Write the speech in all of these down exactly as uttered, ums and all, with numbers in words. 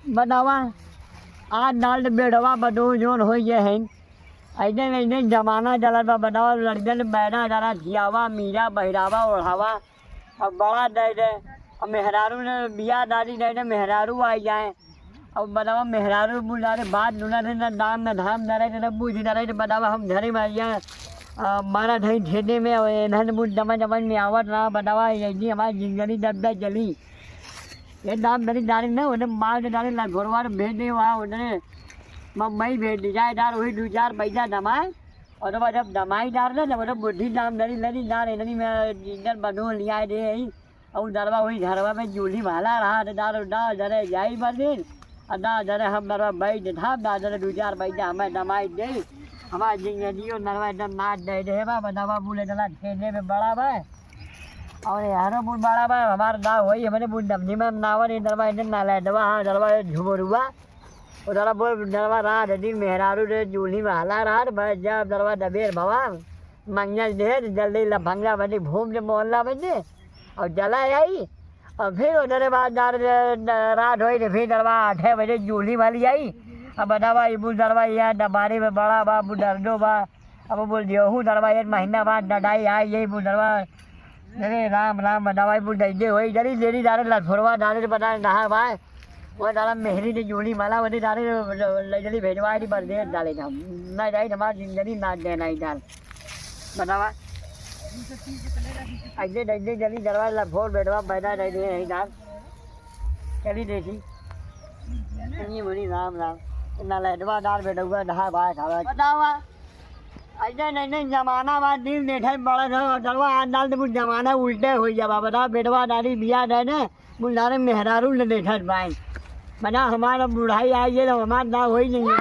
बतावा, आज डाल बेड़वा बदो जोन होइ गए हैं। ऐसे ऐसे जमाना चलत बा, बतावा, लड़कन बैरा डरा, जियावा, मीरा, बहिरावा, ओढ़ावा, अब बड़ा दे दे, अब मेहरारू ने बियाह दादी दे दे, मेहरारू आई जाए। अब बतावा, मेहरारू बुला रे, बात दुना रे, ना दाम, ना धाम, ना रे, ना बूझ, ना रे, बतावा, हम घरे में आई जाए, आ, मारा ढई ठेले में, और इन्हन बुझ दमा दमा में आवत ना, बतावा, ये जी हमारी जिंदगी दब दब जली। ये दाम मेरी डाली ना, उन्हें मार के डाली, लखोरवा भेज दे वहाँ, उन्हें मम्मी भेज दी जाए, डाल वही दो चार पैसा दमाए, और तो जब दमाई डाल ना, जब तो बुद्धि दाम मेरी लड़ी डाल, इन्हनी में जिंदर बनो लिया दे, और दरवा वही घरवा में जूली भाला रहा, तो दारू ना जरे जाई बर्दिन, और ना जरे हम दरवा बैठ था, ना जरे दो चार बैठा हमें दमाई दे, हमार जिंदगी और नरवा एकदम नाच दे दे बा, बतावा, बोले दला खेले में बड़ा बा, और यारो बोल बड़ा बा, हमार ना होई, हमने बोल दमनी में नावर, ये दरवा एकदम ना ले दवा, हाँ, दरवा ये झुमरुआ, वो दरवा बोल, दरवा रात दिन मेहरारू रे, जूली भाला रहा, बस जब दरवा दबेर भवा, मंगल दे, जल्दी लफंगा बनी, घूम दे मोहल्ला बनी, और चला आई। और फिर उधर बाद दार, रात होई तो फिर दरवा आठे बजे जूली वाली आई। अब बतावा, इबू दरवा यहाँ दबारी में बड़ा बा, बुडरडो बा। अब बोल दियो, हूँ दरवा एक महीना बाद डडाई आई, यही बुडरवा। अरे राम राम, बतावा, इबू डैडे होई, जरी देरी दारे लथुरवा दारे बता रहा भाई। वो दादा मेहरी ने जोड़ी माला, वो दादा ले जल्दी भेजवा दी, बस दे डाले हम। ना जाई, हमार जिंदगी ना देना ही डाल। बतावा। अइले, अइले जल्दी दरवाजा ला, भोर बेटवा पैदा नहीं दे नहीं डाल। चली देखी। ये बोली राम राम। ना लेटवा डाल बेटवा, ढा भाई खावा। बतावा। अइले नहीं, नहीं, जमाना बा, दिन देखै बड़ा था, दरवा आज डाल दे, कुछ जमाना उल्टे हो जावा। बतावा, बेटवा डाली बिया दे ने। बुलारे मेहरारू ले देखत बाइन। बना हमारा बुढ़ाई आ गई, तो हमार ना होई नहीं है।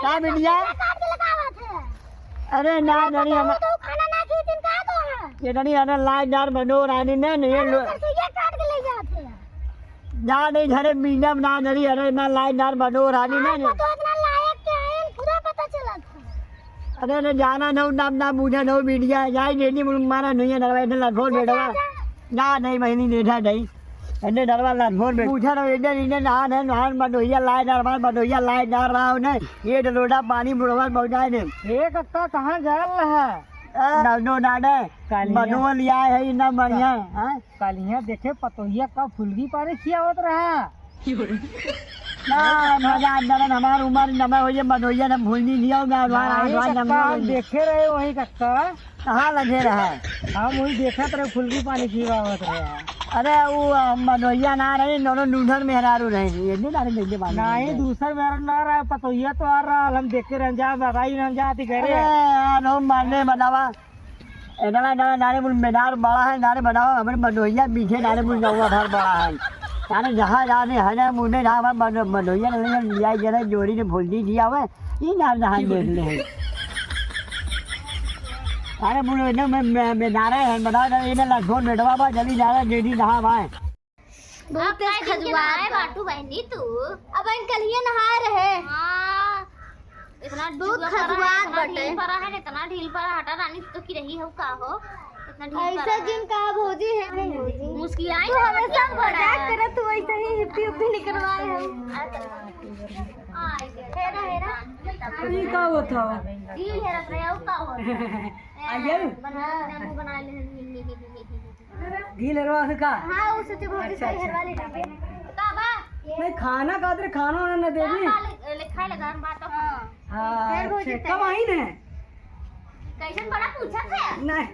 का बिटिया? अरे ना, नहीं, हम तो खाना ना खी, दिन का तो है। ये नहीं, अरे लाजदार बनो रानी ना, नहीं, ये लो। सरसोईया काट के ले जाते हैं। जा नहीं, घरे मीना ना, नहीं, अरे ना, लाजदार बनो रानी ना, आप नहीं। तो इतना लायक क्या है, पूरा पता चला था। अरे, अरे, जाना न हो, नाम, नाम बूझा न हो, मीडिया, जाई डेली मुड़ मारा नहीं है, नरवा, इधर लठोर बेटवा। जा, जा। ना, नहीं, बहिनी, नहीं, जा, नहीं। इधर नरवा लठोर बेट-, बूझा न हो, इधर, इधर, नहान है, नहान, बडोहिया लाए, नरवा, बडोहिया लाए, जा रहा हो, नहीं। ये डलोडा पानी बुढ़वा पहुँचाए दे। ए, कक्का, कहाँ जा रहा है? आ, ना, नो, ना, ना। कालिया। बडोल लिया है, इतना बढ़िया, हाँ? कालिया देखे, पतोहिया का फुलगी पानी खियावत रहा। ना, मजा आ जाना, हमार उमर नमा हो, ये मनोइया ने भूल नहीं लिया, मैं अडवान, नहीं, अडवान कक्का, नंबर हम नहीं। देखे रहे वही कक्का। कहाँ लगे रहा? हम वही देखत रहे, फुलगी पानी खियावत रहे। अरे, वो, अ, मनोइया ना रही, दोनों नूधर मेहरारू रही, ये नहीं, अरे, नहीं, नहीं, नहीं, दूसर मेहरारू ना रहा, पतोहिया तो आ रहा, हम देखे रहे, जा, बताई ना, जाती करे। अरे, यार, हम मारने बतावा। इतना, इतना नारे मुल मेदार बड़ा है, नारे बनाओ, हमरे मनोइया पीछे नारे मुल नौवा भर बड़ा है। नारे जहाँ जाने है ना, मुंडे ना, हमारे मनो-, मनोइया ने लिया, जरा जोड़ी ने भोल दी दिया हुआ है। ये नारे जहाँ देख ले हैं। अरे मुल इन्हें में, में, में नारे हैं, बनाओ ना, इन्हें लठोर बेटवा बा, जल्दी जा रहा, जेडी जहाँ बा है। बहुत अब तेज काहे दिन के खजुआत नहाए बा। बाटू बहनी तू? अब इन कलिए नहाए रहे। हाँ, इतना बहुत जुआ परा है, खजुआत इतना बटे। ढील परा है, इतना ढील परा, हटा रानी, तो की रही हो का हो? इतना ढील ऐसा परा है। जिन का भौजी है। मुस्कियाई तू ना हमेशा मजाक मजाक करत, तू ऐसे ही हिप्पी उप्पी निकलवाए हो। आ, हेरा, हेरा। ई का होत हो? ढील हेरत रहे, और का होत? आ गया? बना, मुंह बना ले। ढील हेरवा से का? हाँ, वो सोचे भौजी अच्छा, सही अच्छा। हेरवा ले लीजिए। का बा? नहीं, खाना खातिर खाना वाना न देबी? का ले, ले खाए लगा हम बात तो। हाँ। हाँ, फिर भौजी अच्छा, तय। कब आई ने? कैसन बड़ा पूछत है? नहीं,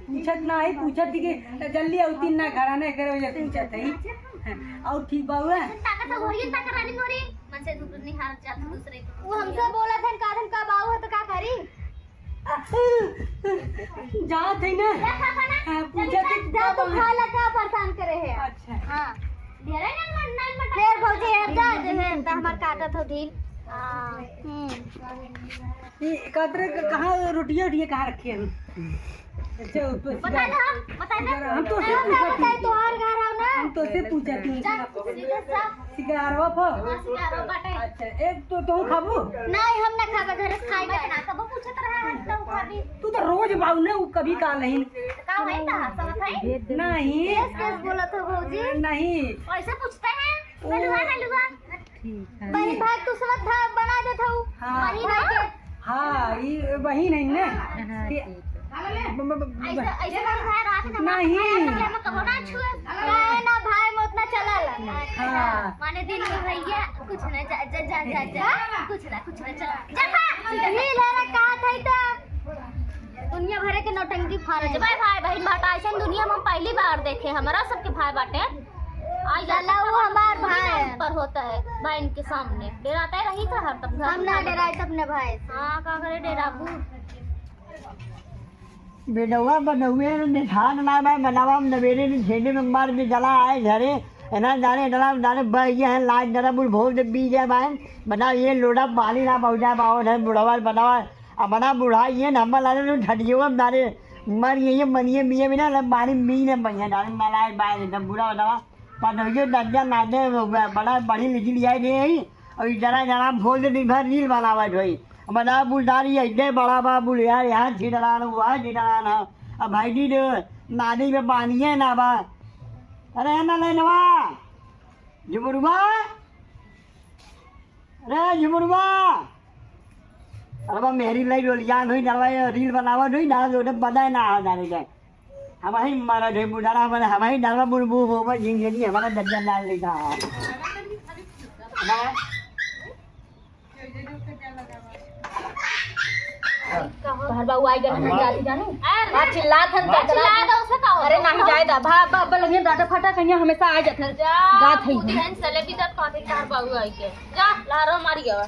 पूछत नहीं, पूछत थी कि जल्दी आउती ना घर आने करे वजह पूछत है। और ठीक बा हुआ? ताकत है, वही ताकत रानी मोरी। मन से दूर नहीं हार जात दूसरे को। वो हमसे बोलत है, का दिन कब आऊ है तो का करी? जात है ना। जा खा खाना। हाँ, पूछा जल्दी खा। तो जा तू खा ला, का परेशान करे है? अच्छा। हाँ। ढेरे ना मन, नहीं मन। फिर भौजी यार जा, जो है, त हमार काटत हो ढील। हाँ। हम्म। ये कतरे क-, कहाँ रोटियाँ, रोटियाँ कहाँ रखे हैं? अच्छा, ऊपर बता सीधा, दे हम, बता दे। हम तो से नहीं, पूछा बताई, थी। तोहार घर आओ ना। हम तो से पूछा थी। जा, सीधा जा। सिगारवा पर? हाँ, सिगारवा काटे। अच्छा, एक तो तू खाबू? नहीं, हम ना खाबे, घर से खाई मैं ना खाबो, पूछत रहा है, तो खाबी। तू तो रोज बाऊ ने, वो कभी का नहीं। का भाई, कहाँ समझ है? नहीं। केस, केस बोलत हो भौजी? नहीं। ऐसे पूछते हैं? हलवा, हलवा। ठीक है। बहिन भाई, तू समझ था, बना देत हऊ। हाँ। बहिन भाई के। हाँ, ई बहिन है ना? हाँ, के ठीक है। ब-, ब-, ब-, ऐसा, ऐसा बहिन भाई रात में नहीं। भाई रात में कबो ना छुए। काहे ना भाई, मैं उतना चला ला। हाँ। माने दिन में भैया, कुछ ना, जा, जा, जा, जा, जा। कुछ ना, कुछ ना, चला। जा, जा। ये ले रहा, कहा था इधर। दुनिया भरे के नौटंकी फाड़ दे। भाई, भाई, बहिन बाटा, ऐसन दुनिया में हम पहली बार देखे, हमारा सबके भाई बाटे। आई चला, वो हमार भाई है। ऊपर होता है, भाई इनके सामने। डेराता ही रही था हरदम घर हम ना में। डेराए थे अपने भाई से। हाँ, का करे डेराबू? बेडवा बनौए ने निशान ना भाई, बनावा हम नवेरे ने झेंडे में मार के चला आए घरे। एना जाने डरा, जाने बह गया है, लाज डरा, बुढ़ भोग दे बीज है भाई। बना ये लोटा पानी ना पहुँचा पाओ है, बुढ़वा बनावा। अब बना बुढ़ा ये न, हम लाने तो ठटियो में डाले, मर ये, ये मनिए मिये बिना, लब बारी मी ने बढ़िया डाले, मलाए बाय एकदम बुरा बतावा। पटोहियो डंडा लादे, बड़ा बड़ी लिखी लिया रे, और ई जरा जरा में फोड़ दे, दिन भर रील बनावत होई। अब बना बुलदारी ऐसे बड़ा बा, बुल यार, यहाँ छिटरा न, वहाँ छिटरा न। अब भाई जी ने नानी में पानिए ना बा। अरे ना लेनवा, झुमरुआ, अरे झुमरुआ, अरे बा मेहरी लाई डोलियान होई, डरवा ये रील बनावत होई, ना जो बदाय ना आ जाने जाए। हम ही मारा ढे बुढ़ारा, हमारे हम ही डरवा बुढ़ बुढ़ हो, बा झिंझनी हमारा दर्जन डाल लेता है। हाँ। तोहर बाबू आई गए, हम जाती जानू। अरे, आ, चिल्लात हन, का चिल्लात हन, उसे का होता? अरे, नहीं जाए दा, भा, भा, भा, लगिए, डाटा फाटा कहीं हमेशा आ जात हन। जा, जात है। मुझे हन सले भी जात, पाते तोहर बाबू आई के। जा, लारो मारी गवा।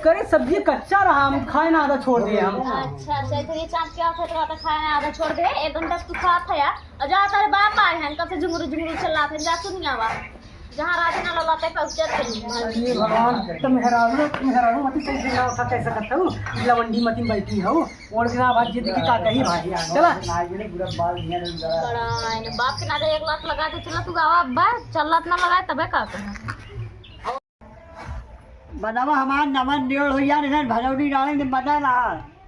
करे, सब्जी कच्चा रहा, हम खाए ना, आधा छोड़ दिए हम। अच्छा, अच्छा, तो ये चाप क्या होता है, तो खाए ना, आधा छोड़ दे। एक घंटा से तू खात है यार। और जा, तेरे बाप आए हैं, कब से झुमरू झुमरू चिल्लात है, जा सुन आवा। जहाँ रात ना लौलाते पहुँचत है। अरे भगवान, तो मेहरारू, मेहरारू मती कैसे ना उठा, कैसे करता हूँ? लवंडी मती बैठी हूँ, ओढ़ के ना भाग, जिद की का कही भाई, चला। बड़ा है ना, बाप के नाते एक लाख लगा के चला तू गावा, अब्बा, चलत ना लगाए, तबे का कहे। बनावा हमार नमन डेढ़ हो यार, इधर भदौनी डालेंगे, बता ना।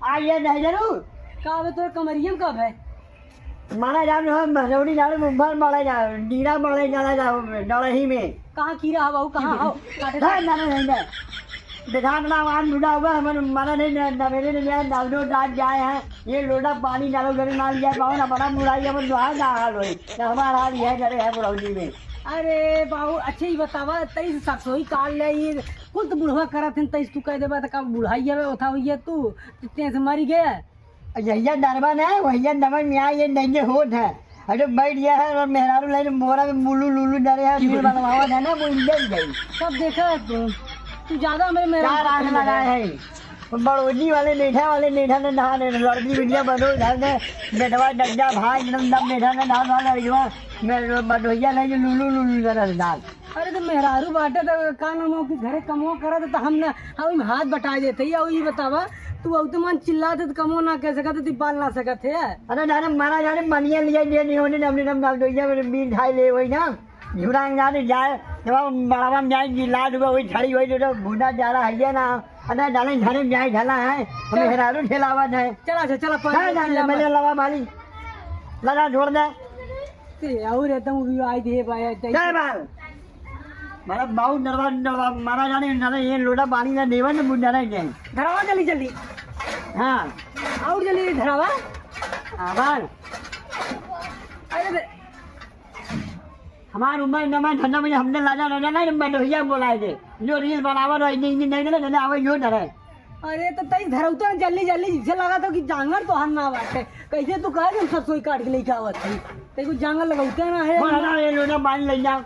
आ ये नहीं जरूर। का बे, तोर कमरियम का बे? मारा जान हो, भदौनी डाले, मुंबर मारा जा, डीरा मारे जाना जा, डलही में। कहाँ कीरा हवा, कहाँ हवा? काटे ना, ना, नहीं, नहीं। देखा ना, आवाज बुढ़ा हुआ, हमारे मारा नहीं, ना, ना, मेरे नहीं, ना, ना, ना, रात जाए हैं, ये लोटा पानी डालो, घर ना लिया, पाओ ना, बड़ा बुढ़ाई, अब दुआ ना हाल होई, ना हमारा हाल ये करे है बुढ़ौनी में। अरे बाबू, अच्छा ही बतावा, तई सरसोई काट ले, ये कुल तो बुढ़वा करत हन, तई तू कह देबा, त का बुढ़ाई हवे, ओथा होइया तू, तू तें से मरी गया। यहिया डरवा ना, वहिया डरवा में आ, ये नहीं होत है। अरे बैठ गया है, और मेहरारू लाइन मोरा में मुलू लुलू डरे है, मुलू। फिर बनवावा है ना, वो इंडियन गई। सब देखा है तू, तू ज्यादा हमारे मेहरारू यार, आग लगाए है। बड़ोजी वाले नेठा वाले नेठा ने धान, लड़की बिटिया बनो धान ने, बेटवा डंडा भाई एकदम दम नेठा ने धान वाला रिजवा, मैं बटोहिया नहीं जो लुलु लुलु करत धान। अरे तो मेहरारू बाटे तो का नाम हो कि घरे कमवा करत तो हम ना, हम हाथ बटाए देते ही। और ये बतावा, तू औते मन चिल्लात तो कमवा ना कह सकत, तू पाल ना सकत है। अरे जाने मारा जाने मनिया लिया जे नहीं होने, हमने हम बटोहिया में बीन खाई ले वही ना। झुरांग जाने जाए, जब हम बड़ावा में जाए, जिला डूबे, वही झड़ी, वही जो भूना जा रहा है ना। अरे डाले, झड़े में जाए, झला है, हमें चल। हेरारू ठेलावत है। चला, चला, चला, पानी चला, पी चला, ला, मैं ले लवा बाली। लगा, छोड़ दे। ते और एकदम भी आई दे भाई, जय बाल। मारा बाऊ नरवा, नरवा, मारा जाने, नरे ये लोटा पानी ना देवन, बुझ जाना है। धरावा जल्दी, जल्दी। हाँ। और जल्दी धरावा। आभार। अरे बे। हमार उम्र न मैं धंधा में हमने लाजा ना ना ना मैं भैया बोलाए दे। जो रील बनावा रहो, इन्हें, इन्हें नहीं ना, ना आवे यो डरे। अरे तो तई धरौते ना जल्दी जल्दी, जिसे लगा तो कि जांगर तो हन ना बाटे। कैसे तू कहे कि हम सरसोई काट के लेके आवत थी? ते को जांगर लगौते ना है। बोला ना, ये लोटा पानी ले जाओ।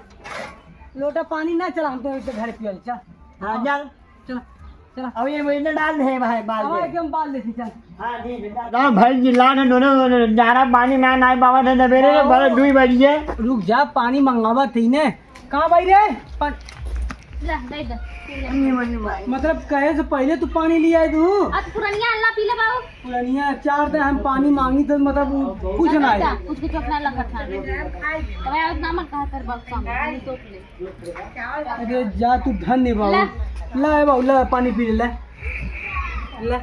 लोटा पानी ना चला, हम तो इसे घर पियल चल। हाँ, चल। चला, चला। अब ये महीने डाल दे भाई, बाल अब दे। आके हम बाल देती, चल। हाँ, ठीक है, डाल। राम भाई जी, ला ना, दोनों, दोनों, जारा पानी ना, ना, बाबा ने दबे रे, आओ। बारह, दुई बजिए। रुक जा, पानी मंगावा थी ने। कहाँ भाई रे? पा- ला, दे दे। मतलब, कहे से पहले तू पानी लिया है तू? आज पुरनिया अल्लाह पी ले बाबू। पुरनिया चार थे, हम पानी मांगी तो मतलब, वो कुछ ना है। कुछ, कुछ अपना लखत है। तो मैं उतना मत कहा कर बाबू, सामने, तू तो ले। अरे जा तू धन्य बाबू। ला। ला ए बाबू, ला पानी पी ले, ला। ला।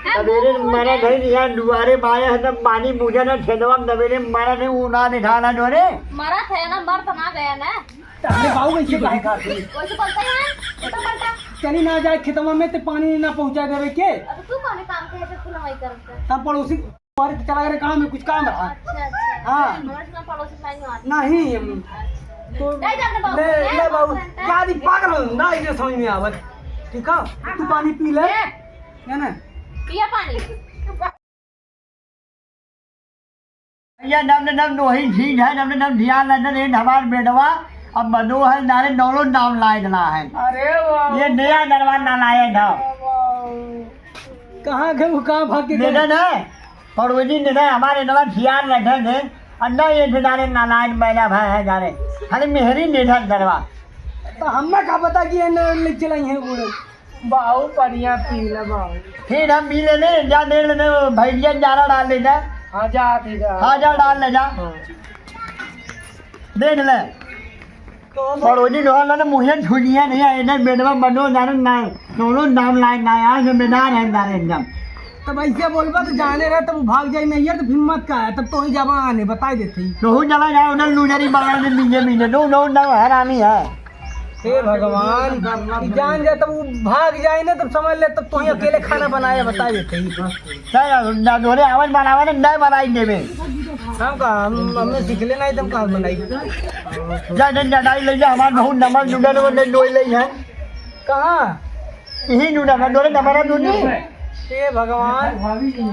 सवेरे मरत है, यहाँ दुआरे बाया है, तब पानी बूझा ना, खेतवा में सवेरे मरत है, वो ना निठाना डोरे। मरत है ना, मर तो ना गया ना। तो हमरे बाबू कैसे कहे का? वैसे बोलते हैं, वो तो बोलता। चली ना जाए खेतवा में, तो पानी ना पहुँचा देवे के। अब तू कौन काम के है, फिर तू ना वही करता। तब पड़ोसी बाहर चला गया काम में, कुछ काम रहा। अच्छा, अच्छा। हाँ। हमारे से पड़ोसी नहीं आते। नहीं, हम तो नहीं जानते बाबू, ले, नहीं ले बाबू, जानते। क्या दी पागल हो ना, इसे समझ में आवत। ठीक है, तू पानी पी ले, है ना? पिया पानी। ये नम नम नोही झीन है, नम नम धियान है, नम हमार बेटवा, अब मनो है, नारे नौलो नाम लायक ना है। अरे वाह। ये नया नरवा नालायक है। वाह। कहाँ गए वो, कहाँ भाग के गए? मेरा ना, पड़ोसी ने ना हमारे नवा धियान रखे थे, और ना ये ठिकाने नालायक मैना भाई है जाने, खाली मेहरी निधन करवा। तो हमें का पता कि ये ना ले चलाई है बूढ़े। बाऊ बढ़िया पी ले बाऊ। फिर हम पी लेने, जा दे लेने, भैया जारा डाल ले जा। हाँ, जा, ठीक है। हाँ, जा डाल ले जा। हाँ। देख ले। पड़ोसी लोहा ना मुहे झुलिया नहीं है, इधर बेटवा मनो जानो ना, दोनों नाम लाए ना यार, जो बेदार है दारे एकदम। तब ऐसे बोलबा तो जाने रहे, तब वो भाग जाए नहीं यार, तो फिर मत का है, तब तो ही जवान है, बता देते ही। रोहू जला जाए, उधर लूजरी बगल में मीजे मीजे, दो, दो, दो हरामी है। हे भगवान, कि जान जाए तब वो भाग जाए ना, तब समझ ले, तब तो ही अकेले खाना बनाए, बता देते ही। चल, ना दोरे आवाज बनावा ना, नहीं बनाई देवे। हम का, हम, हमने सीख लेना है, तुम कहाँ बनाई? जा, जा, जा, डाल ले जा, हमार बहुत नमक जुड़ल हो, ले, ले, ले, हैं। कहाँ? यही नूडा, मैं डोरे डबरा नूनी। हे भगवान,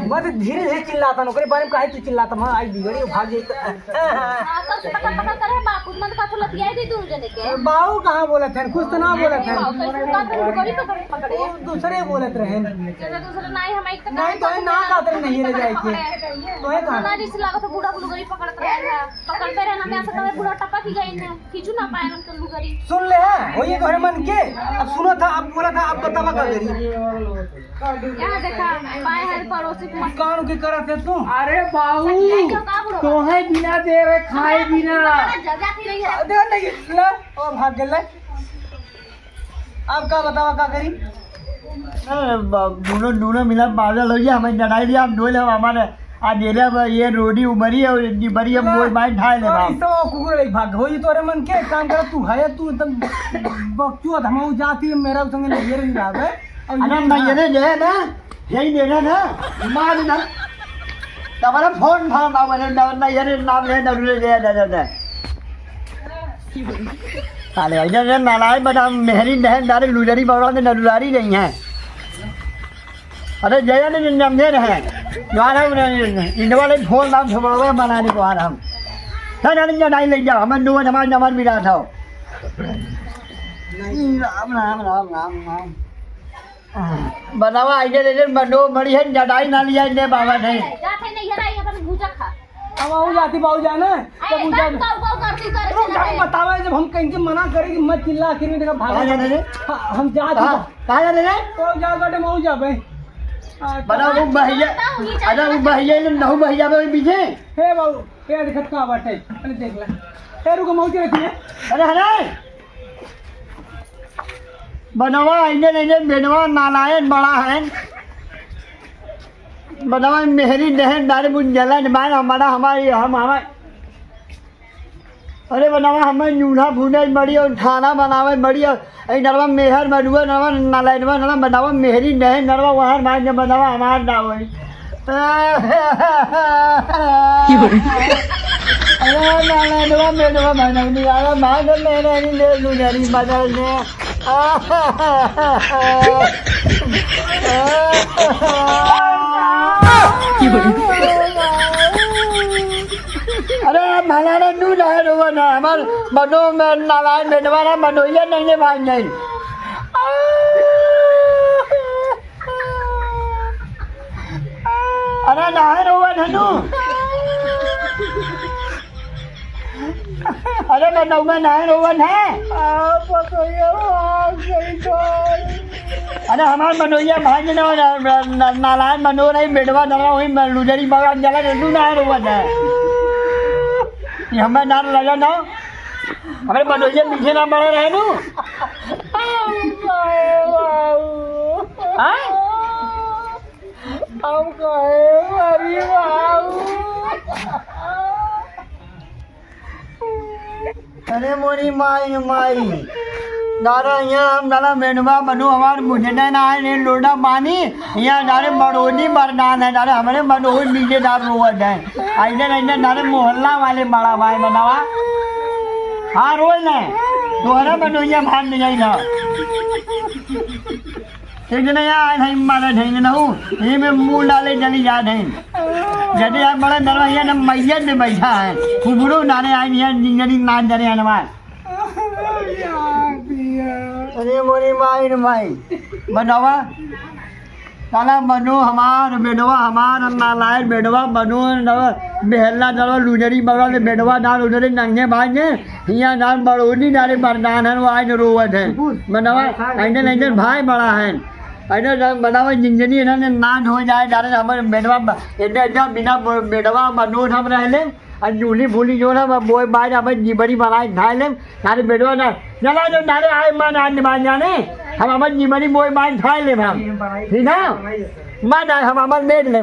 मैं तो धीरे धीरे चिल्लाता हूँ, ओकरे बारे में काहे तू चिल्लाता? मैं आई बिगड़ी, भाग जाई तो। हाँ, कल से पकड़ पकड़ करे, बापू, मत का तू लतियाई दे तू जने के। बाऊ कहाँ बोलत है? कुछ तो ना बोलत है। बाऊ, कैसे बात है? लुगरी पकड़ पकड़े। वो दूसरे बोलत रहे। जैसे दूसरे नाई, हम एक तो नहीं, तो ना कहते नहीं रह जाए के। तो है कहाँ? ना, जैसे लागत है बूढ़ा को लुगरी पकड़त रहे हैं। पकड़ते रहे, हमें ऐसा कहे बूढ़ा टपक ही गई है। खींचू ना पाए उनके लुगरी। सुन ले, हाँ, वही तोहरे मन के। अब सुना था, अब बोला था, अब बतावा का करी। यहाँ देखा, पाए है पड़ोसी को मत। कान के करत है तू? अरे बाबू, सही है, क्यों का बुढ़वा? तोहे बिना दे रे, खाए बिना। जा, जा, फिर रही है। दे नहीं, ले, ओ भाग गेले। अब का बतावा का करी? अरे बाप, दोनों, दोनों मिला पागल हो गया, हमें डराई दिया, हम डोले, हम हमारे आ डेरे अब ये रोडी उबरी है और इतनी बड़ी हम गोल बाइट ढाई ले बाप। तो कुकुर एक भाग हो, ये तोरे मन के काम कर, तू है, तू एकदम बकचोद, हम जाती है, मेरा संग नहीं ये नहीं रहा है। और अरे ये ना, ये नहीं ले ना, यही ले ना, मार ना। तबरा फोन भाव ना, ना, ना, ये नाम ले ना, ले, ले, ले, ले, ले। साले, इधर से नालायक बता, मेहरी नहर डाले, लुजरी बगड़ा में नरुलारी नहीं है। अरे, जया ने समझे रहे। यार, हम नहीं, इनवा ले फोन नाम छोड़वा बनाने को आ रहा हम। ना, ना, ना, नहीं ले जाओ, हमें नोट, हमारे नंबर मिला था। राम, राम, राम, राम, राम। बनावा, आइए, ले, ले, मनो, मरी है, जडाई ना लिया, इन्हें बाबा नहीं। जाते नहीं है, आई अपन भूजा खा। हम आऊ जाती बाऊ जाना, आई जब एकदम उजा-, काऊ काऊ करती करे रुक, चला जाके गए। बतावा, जब हम कहीं के मना करे कि मत चिल्ला, आखिर में देखा भागा। कहाँ जाने रे? हाँ, हम जात कहाँ? ही कहाँ जाने रे? तो जाओ, गाड़ी में आऊ जा बे। हाँ, बड़ा तो वो भैया, बताओ, ये अरे वो जाने भैया, ये नहु भैया बे पीछे। हे बाबू, ये देखत का बाटे, अरे देख ले। हे रुको, मौज रहती है। अरे, अरे। बनवा, इन्हें, इन्हें बेनवा नालायक बड़ा है। बनवा मेहरी दहेज दारू बुझ जलन मार हमारा, हमारी, हम, हमारे। अरे बनवा हमें न्यूना भूने मरी और खाना बनावे मरी और ए नरवा मेहर मरुआ नरवा नालायनवा नरवा बनवा मेहरी दहेज नरवा वहाँ मार ने बनवा हमार ना होई। अरे नालायनवा मेहरवा बनवनी आवा मार ने मेहरी ले लू जरी बदल ने। अरे, भला रे, नू रहे रोवन है, हमार मनो में नारायण बेटवा ना, मनोइया नहीं है भाई नहीं। अरे, नाहे रोवन है नू। अरे, मनोइया नाहे रोवन है। आप बताइए, आप सही कौन? अरे हमार मनोइया भाई ने ना, ना, ना, नालायक मनो नहीं, बेटवा ना वही म-, लुजरी मगा जला के तू ना रोवत है। ये हमें ना लगा ना। हमारे मनोइया पीछे ना पड़े रहे नू। हाँ? हम कहे, अरे बाबू। अरे मोरी माई रे माई, दादा, यहाँ हम दादा मेनवा बनू, हमार मुझे ना है, ने लोटा पानी, यहाँ दारे मरोनी मरदान है, दारे हमरे मरोही नीचे दार रोवत है। ऐसे नहीं तो दारे मोहल्ला वाले बड़ा भाई बनावा। हाँ, रोज नहीं, तोहरा बनू, यहाँ भाग नहीं जाई ना। एक दिन यहाँ आए हैं, मारे ढेंग नहू, ये में मुंह डाले चली जात हैं। जदे आप बड़ा दरवाजा न मैयत में बैठा है, कुबड़ो नारे आए हैं, जिंगरी नाच डरे हनुमान। अरे मोरी माई रे माई, बतावा, साला मनो हमार, बेडवा हमार, नालायक बेडवा, मनो न-, बेहला दरवा, लुजरी बगल से बेडवा, ना लुजरी नंगे भाई ने, हिया ना बड़ोनी डाले बरदान है, वो आज रोवत है। मनवा, ऐसे, ऐसे भाई बड़ा है। अरे जब बतावा, जिंदगी इन्होंने नान हो जाए, डाले हमारे बेडवा ब-, इतने, इतना बिना ब-, बेडवा बनोट हम रह ले, और जूली भूली जो ना, बोए बाज, हमें जिबरी बनाए, धाए ले, सारे बेडवा ना, चला जो नारे आए, मन आज मान जाने, हम हमारे जिबरी बोए बाज, धाए ले हम, ठीक है? मन आए, हम हमारे बेड ले।